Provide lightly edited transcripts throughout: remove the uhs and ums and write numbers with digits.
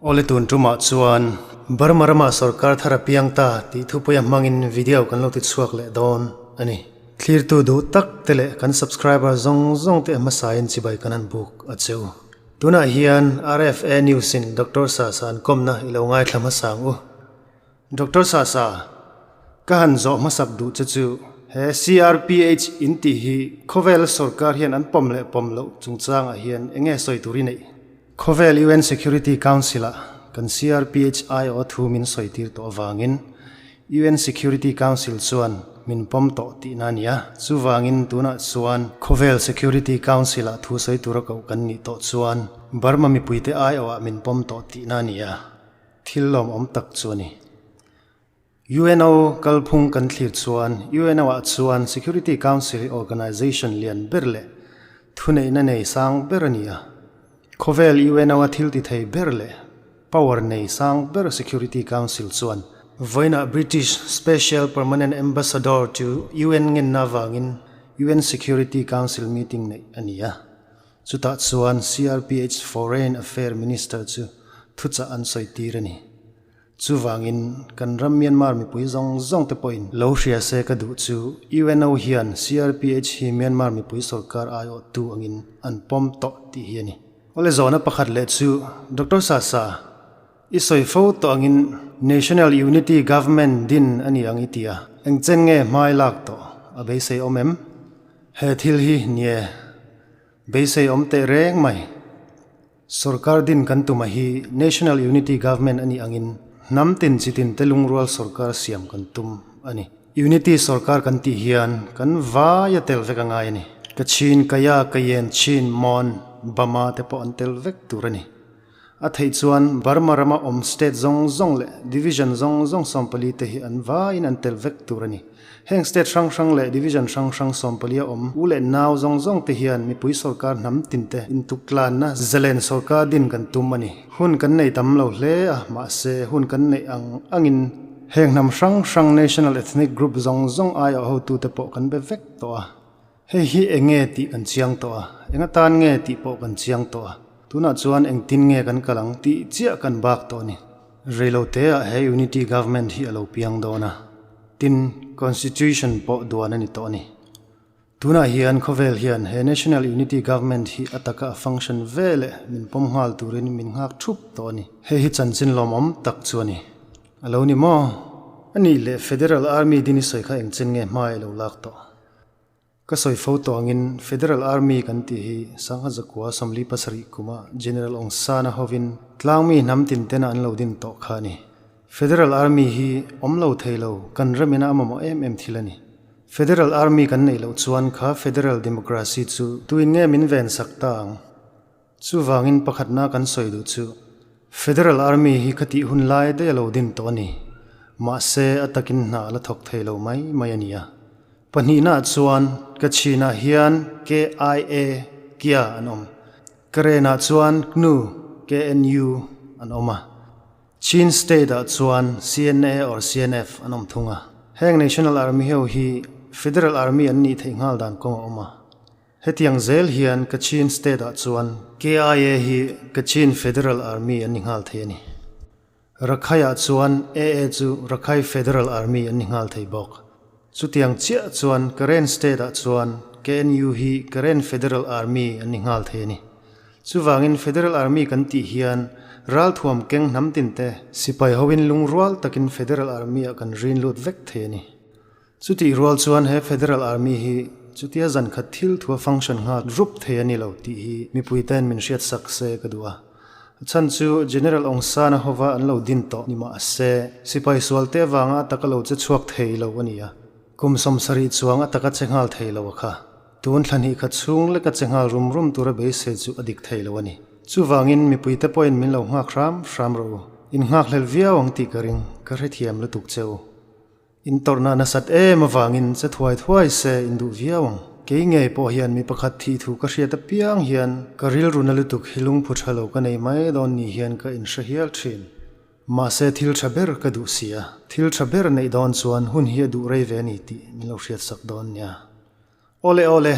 Awle tun tumah chuan Burma ramah sorkar thar a piang ta tih thupuia hmangin video kan lo ti chhuak leh dawn a ni. Thlirtu duh tak te leh kan subscriber zawng zawng te hmasain chibai kan han buk a che u. Tunah hian RFA News in Doctor Sasa an kawmna i lo ngaithla hmasa ang u. Doctor Sasa, ka han zawh hmasak duh che chu he CRPH in tih hi khawvel sorkar hian an pawm leh pawm loh chungchangah hian eng nge sawi tur i neih? Khawvel UN Security Council-ah kan CRPH aiawh thu min sawi tir tawh avangin UN Security Council chuan min pawm tawh tihna a ni a. Chuvangin tunah chuan Khawvel Security Council-ah thu sawi tura koh kan nih tawh chuan Burma mipuite aiawhah min pawm tawh tihna a ni a. Thil lawmawm tak chu a ni. UNO kalphung kan thlir chuan UNO-ah chuan Security Council hi organization lian ber leh thuneihna nei sang ber a ni a. Khawvel UNO-a thil ti thei ber leh power nei sang ber Security Council chuan vawiinah British Special Permanent Ambassador to UN ngenna avangin UN Security Council meeting neih a ni a. Chutah chuan CRPH Foreign Affair Minister chu thuchah an sawi tir a ni. Chuvangin, kan ram Myanmar mipui zawng zawng te pawhin lo hria se ka duh chu UNO hian CRPH hi Myanmar mipui sorkar aiawhtu angin an pawm tawh tih hi a ni. Awle zawhna pakhat leh chu Doctor Sasa, i sawi fo tawh angin National Unity Government din a ni ang i ti a, eng chen nge hmai lak tawh a beisei awm em? He thil hi nie beisei awm teh reng mai. Sorkar din kan tuma hi National Unity Government a nih angin hnam tin chi tin te lungrual sorkar siam kan tum a ni. Unity sorkar kan tih hian kan vai a tel vek a ngai a ni. Kachin, Kaya, Kayen, Chin, Mon, Bama te pawh an tel vek tur a ni. A theih chuan Burma rama awm state zawng zawng leh division zawng zawng 14 te hi an vaiin an tel vek tur a ni. Heng state hrang hrang leh division hrang hrang 14 a awm u leh nau zawng zawng te hian mipui sorkar hnam tin te intuktlanna zalen sorkar din kan tum a ni. Hun kan nei tam lo hle a, mahse hun kan neih ang angin heng hnam hrang hrang national ethnic group zawng zawng aiawh hotute pawh kan be vek tawh a. Hei hi eng nge tih kan chiang tawh a, eng atan nge tih pawh kan chiang tawh a, tunah chuan engtin nge kan kal ang tih chiah kan bak tawh a ni. Reiloteah he Unity Government hi a lo piang dawn a, tin Constitution pawh duan a ni tawh a ni. Tunah hian khawvel hian he National Unity Government hi a taka a function ve leh min pawm nghal turin min nghak thup tawh a ni. Hei hi chanchin lawmawm tak chu a ni. A lo ni maw? A nih leh Federal Army din i sawi kha engchen nge hmai a lo lak tawh? Ka sawi fo tawh angin Federal Army kan tih hi Sangha Zakua 47 kuma General Aung San-a hovin tlangmi hnam tin tena an lo din tawh kha a ni. Federal Army hi awm lo thei lo kan ramina a mamawh em em thil a ni. Federal Army kan neih loh chuan kha Federal Democracy chu tuin nge min ven sak ta ang? Chuvangin pakhatna kan sawi duh chu Federal Army hi ka tih hun lai daih a lo din tawh a ni. Mahse a takin hna a la thawk thei lo mai mai a nia. Pahnihnaah chuan Kachinah hian KIA, Kia, an awm. Karenah chuan KNU, KNU, an awm a. Chin State-ah chuan CNA or CNF an awm thung a. Heng National Army ho hi Federal Army an nih theih nghal dan kawng a awm a. Hetiang zel hian Kachin State-ah chuan KIA hi Kachin Federal Army an ni nghal thei a ni. Rakhaiah chuan AA chu Rakhai Federal Army an ni nghal thei bawk. Chutiang chiah chuan Karen State-ah chuan KNU hi Karen Federal Army an ni nghal thei a ni. Chuvangin Federal Army kan tih hian ralthuam keng hnam tinte sipai hoin lungrual takin Federal Army-ah kan rin lut vek thei a ni. Chutih rual chuan he Federal Army hi chutia zan khat thil thua function nghal rup thei a ni lo tih hi mipuite'n min hriat sak se ka duh a. A chhan chu General Aung San-a hova an lo din tawh ni mah se sipai sualte avanga a taka lo che chhuak thei lo a ni a. Kum 70 chuang a taka che nghal thei lo a kha. Tun thla hnih khat chhung leka che nghal rum rum tura beisei chu a dik thei lo a ni. Chuvangin mipuite pawhin min lo nghak hram hram rawh u. In nghakhlel viau ang tih ka ring, ka hrethiam lutuk che u. In tawrhna nasat em avangin che thuai thuai se in duh viau ang. Kei ngei pawh hian mi pakhat thih thu ka hriat apiang hian ka rilru na lutuk hi lungphu tha lo ka nei mai dawn ni hian ka inhre hial thin. Mahse thil tha ber ka duh si a, thil tha ber neih dawn chuan hun hi a duh rei ve a ni tih min lo hriatsak dawn nia. Awle awle,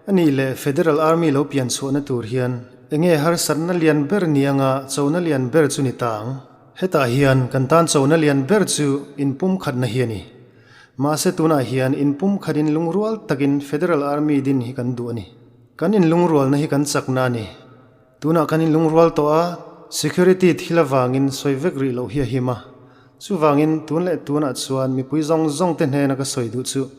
a nih leh Federal Army lo pian chhuahna tur hian Enge harsatna lian ber ni anga chona lian ber chu ni ta ang? Hetah hian kan tan chona lian ber chu inpumkhatna hi a ni. Mahse tunah hian inpumkhatin lungrual takin Federal Army din hi kan duh a ni. Kan inlungrualna hi kan chakna a ni. Tunah kan inlungrual tawh a, security thil avangin sawi vek rih loh hi a him a. Chuvangin tun leh tunah chuan mipui zawng zawng te hnena ka sawi duh chu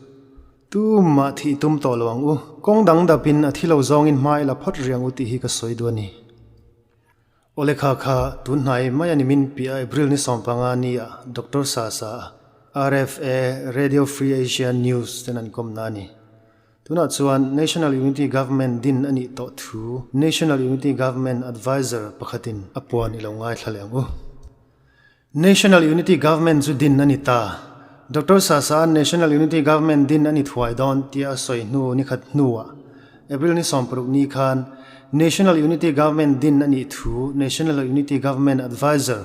tumah thih tum tawh lo ang u. Kawng dang dapin a thi lo zawngin hma ila phawt rih ang u tih hi ka sawi duh a ni. Awle kha kha tun hnai mai a ni min piah April ni 15 ni ah Doctor Sasa a RFA Radio Free Asia News ten an kawmna a ni. Tunah chuan National Unity Government din a nih tawh thu National Unity Government Adviser pakhatin a puan i lo ngaithla leh ang u. National Unity Government chu din a ni ta. Doctor Sasa-a'n National Unity Government din a ni thuai dawn tia a sawi hnu nikhat hnuah April ni 60 ni khan National Unity Government din a nih thu National Unity Government Adviser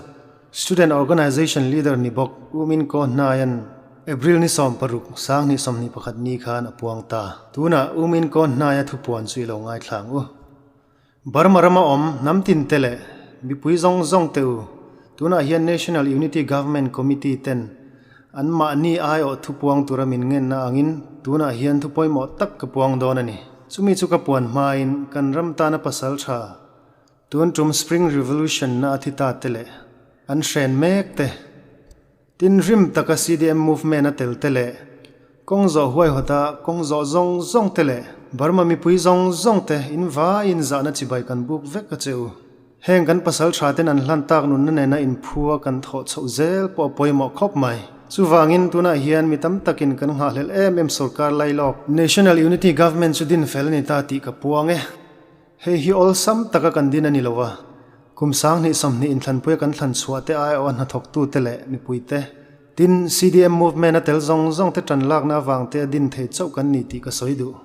Student Organization Leader ni bawk U Min Ko Hnaia'n April ni 16, 2021 ni khan a puang ta. Tunah U Min Ko Hnaia thupuan chu i lo ngaithla ang u. Burma rama awm hnam tin te leh mipui zawng zawng te u, tunah hian National Unity Government Committee ten an mahni aiawh thupuang tura min ngenna angin tunah hian thu pawimawh tak ka puang dawn a ni. Chumi chu ka puan hmain kan ram tana pasal tha Tun tum Spring Revolution na a thi ta te leh an hren mek te, tin rim taka CDM movement a tel te leh kawng zawh huaihawta kawng zawh zawng zawng te leh Burma mipui zawng zawng te in vaiin zahna chibai kan buk vek a che u. Heng kan pasal tha ten an hlan tak nunna nena inphua kan thawh chhoh zel pawh a pawimawh khawp mai. Chuvangin tunah hian mi tam takin kan nghahhlelh em em sorkar lailawk National Unity Government chu din fel a ni ta tih ka puang e. Hei hi awlsam taka kan din a ni lo a, kum 2020 inthlanpuia kan thlan chhuah te aiawha hnathawktute leh mipuite, tin, CDM movement a tel zawng zawng te tan lakna avangte a din thei chauh kan ni tih ka sawi duh.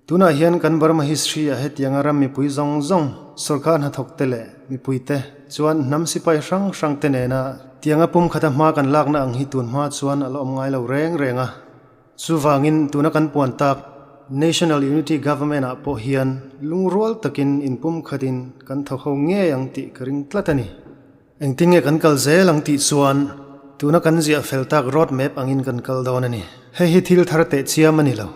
Tunah hian kan Burma history ah hetianga ram mipui zawng zawng, sorkar hnathawkte leh mipuite chuan hnam sipai hrang hrang te nena tianga pumkhata hma kan lakna ang hi tun hma chuan a la awm ngai lo reng reng a. Chuvangin tuna kan puan tak National Unity Government ah pawh hian lungrual takin inpumkhatin kan tho ho ngei ang tih ka ring tlat a ni. Engtin nge kan kal zel ang tih chuan tuna kan ziah fel tak road map angin kan kal dawn a ni. Hei hi thil thar teh chiam a ni lo.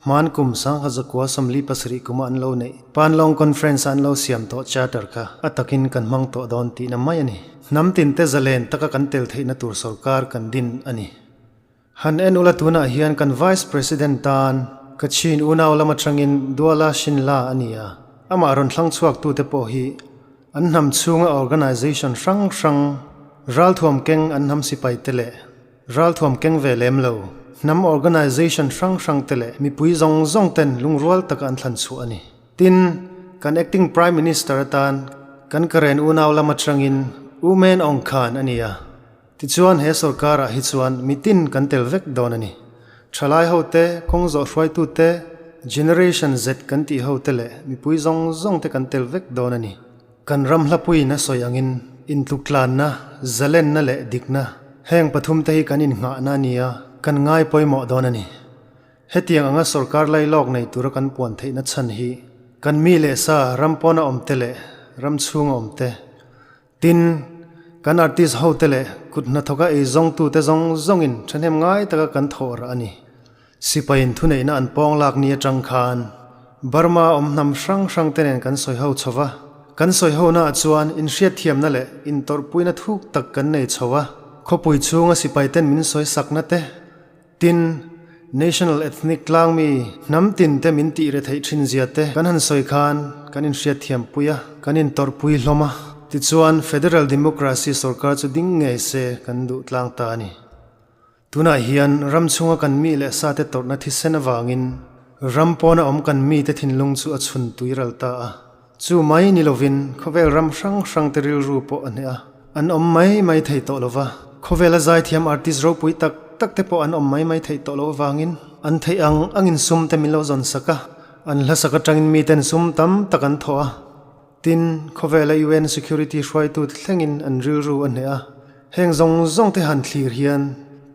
Hman kum 1947 kuma an lo neih Panlong Conference a an lo siam tawh Charter kha a takin kan hmang tawh dawn tihna mai a ni. Hnam tinte zalen taka kan tel theihna tur sorkar kan din a ni. Han en ula tunah hian kan Vice President tan Kachin unau lam atangin Duala Shinla a ni a, amah rawn thlang chhuak tute pawh hi an hnam chhunga organisation hrang hrang ralthuam keng an hnam sipai te leh ralthuam keng ve lem lo hnam organisation hrang hrang te leh mipui zawng zawng ten lungrual taka an thlan chhuah a ni. Tin, kan Acting Prime Minister atan kan Karen unau lam atangin U Men Aung Khan a ni a. Tichuan he sorkarah hi chuan mitin kan tel vek dawn a ni. Thalai ho te, kawng zawh hruaitu te, Generation Z kan tih ho te leh mipui zawng zawng te kan tel vek dawn a ni. Kan ram hlapuiin a sawi angin intluktlanna, zalenna leh dikna heng pathum te hi kan innghahna a ni a, kan ngai pawimawh dawn a ni. Hetiang anga sorkar lailawk nei tura kan puan theihna chhan hi kan mi leh sa ram pawna awm te leh ram chhunga awm te, Tin, kan artist hote leh kut hnathawka ei zawngtute zawng zawngin thahnem ngai taka kan thawh rah a ni. Sipaiin thuneihna an pawng lak ni atang khan Burma awm hnam hrang hrang te nen kan sawi ho chho va. Kan sawi honaah chuan inhriatthiamna leh intawrhpuina thuk tak kan nei chho a. Khawpui chhunga sipai ten min sawi sakna te, Tin, National Ethnic tlangmi hnam tin te min tih retheih thin zia te kan han sawi khan kan inhriatthiam pui a, kan intawrhpui hlawm a. Tichuan, Federal Democracy sorkar chu ding ngei se kan duh tlang ta a ni. Tunah hian ram chhunga kan mi leh sa te tawrhna thisen avangin ram pawna awm kan mite thinlung chu a chhun tui ral ta a. Chu mai ni lovin khawvel ram hrang hrang te rilru pawh a hneh a, an awm mai mai thei tawh lova. Khawvela zaithiam artist ropui tak tak te pawh an awm mai mai theih tawh loh avangin an theih ang angin sum te min lo zawn sak a, an hlasak atangin miten sum tam tak an thawh a. Tin, khawvela UN Security hruaitu te thlengin an rilru a hneh a. Heng zawng zawng te han thlir hian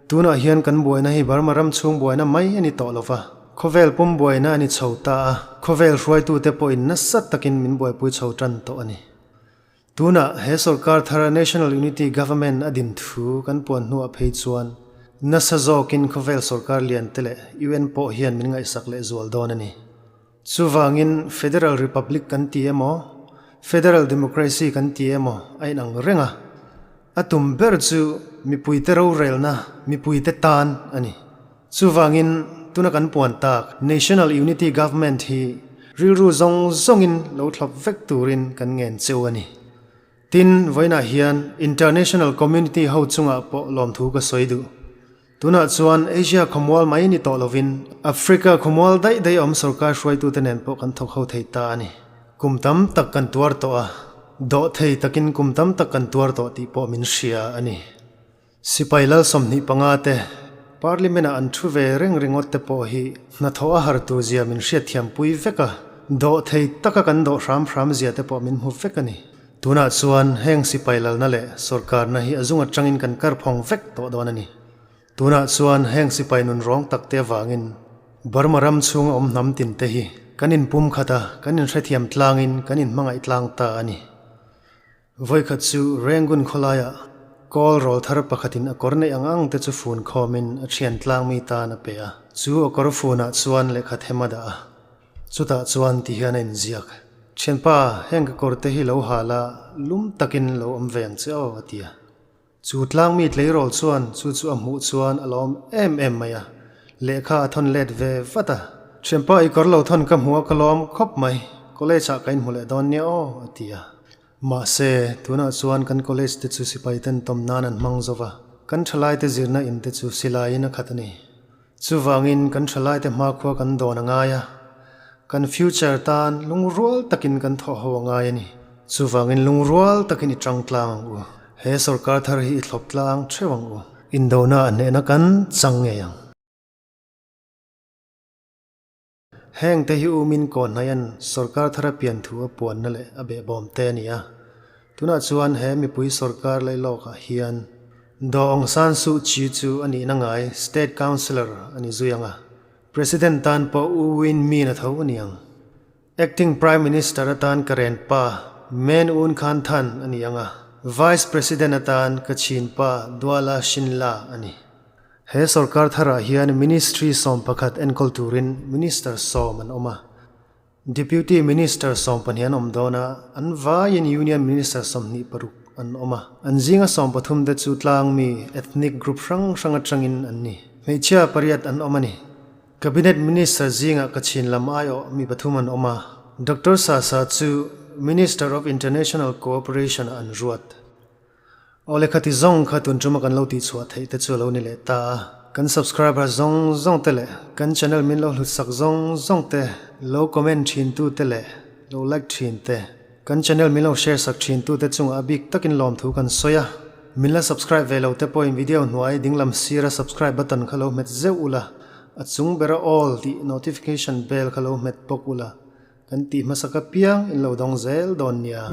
tunah hian kan buaina hi Burma ram chhung buaina mai a ni tawh lova. Khawvel pum buaina a ni chho ta a, khawvel hruaitute pawhin nasa takin min buaipui chho tan tawh a ni. Tunah he sorkar thara National Unity Government a din thu kan puan hnuah phei chuan nasa zawkin khawvel sorkar lian te leh UN pawh hian min ngaihsak leh zual dawn a ni. Chuvangin Federal Republic kan ti emaw, Federal Democracy kan ti emaw a inang reng a. A tum ber chu mipuite rorelna, mipuite tan a ni. Chuvangin tuna kan puan tak National Unity Government hi rilru zawng zawngin lo thlawp vek turin kan ngen cheu a ni. Tin, vawiinah hian International Community ho chungah pawh lawmthu ka sawi duh. Tunah chuan Asia khawmual mai ni tawh lovin Africa khawmual daih daih awm sorkar hruaitute nen pawh kan thawk ho thei ta a ni. Kum tam tak kan tuar tawh a, dawh thei takin kum tam tak kan tuar tawh tih pawh min hria a ni. Sipai lal 25 te Parliament-ah an thu ve reng ringawt te pawh hi hnathawh a har tur zia min hriatthiam pui vek a, dawh thei taka kan dawh hram hram zia te pawh min hmu vek a ni. Tunah chuan heng sipai lalna leh sawrkarna hi a zung atangin kan karphawng vek tawh dawn a ni. Tunah chuan heng sipai nun rawng tak te avangin Burma ram chhunga awm hnam tin te hi kan inpum khat a, kan inhrethiam tlangin kan inhmangaih tlang ta a ni. Vawikhat chu Rangoon khawlaiah kawl rawl thar pakhatin a kawr neih ang ang te chu fun khawmin a thian tlang mi tan a pe a. Chu a kawr funah chuan lehkha them a dah a. Chutah chuan ti hian a inziak, Thianpa, heng ka kawr te hi lo hal a, lum takin lo awm ve ang che aw, a ti a. Chu tlang mi tleirawl chuan chu chu a hmuh chuan a lawm em em mai a, lehkha a thawn let ve vat a. Thianpa, i kawr lo thawn ka hmuh a ka lawm khawp mai, college ah ka inhmu leh dawn nia aw, a ti a. Mahse, tunah chuan kan college te chu sipai ten tawm nan an hmang zo va, kan thalaite zirna in te chu silaiin a khat a ni. Chuvangin kan thalaite hmakhua kan dawn a ngai a, kan future tan lungrual takin kan thawh ho a ngai a ni. Chuvangin lungrual takin i tang tlang ang u. He sorkar thar hi i thlawp tlang theuh ang u. Indona a hnehna kan chang ngei ang. Heng te hi umin Kawnhnaian sorkar thara pian thu a puanna leh a behbawm te a ni a. Tunah chuan he mipui sorkar lailawkah hian Daw Aung San Suu Kyi chu a nihna ngai State Councillor a ni zui ang a, President tan pawh U Win Myint a tho a ni ang. Acting Prime Minister atan ka ren pa Men Un Khan Than a ni ang a, Vice President atan ka chin pa Duala Shin La a ni. He sorkar tharah hian Ministry 11 enkawl turin Minister 10 an awm a, Deputy Minister 12 an awm dawn a, an vaiin Union Minister 26 an awm a. An zinga 13 te chu tlangmi, ethnic group hrang hrang atangin an ni. Hmeichhia pariat an awm a ni. Cabinet Minister zingah Kachin lam aiawh mi pathum an awm a, Doctor Sasa chu Minister of International Cooperation ah an ruat. Aw lehkha ti zawng kha tun tuma kan lo tihchhuah theih te chu a lo ni leh ta a, kan subscriber zawng zawng te leh kan channel min lo hlut sak zawng zawng te, lo comment thin tu te leh lo like thin te, kan channel min lo share sak thin tu te chungah a bik takin lawmthu kan sawi a, min la subscribe ve lo te pawhin video hnuai dinglam sira subscribe button kha lo hmet zeuh ula, a chung bera all tih notification bell kha lo hmet bawk ula, kan tih hmasa ka piang in lo dawng zel dawn nia.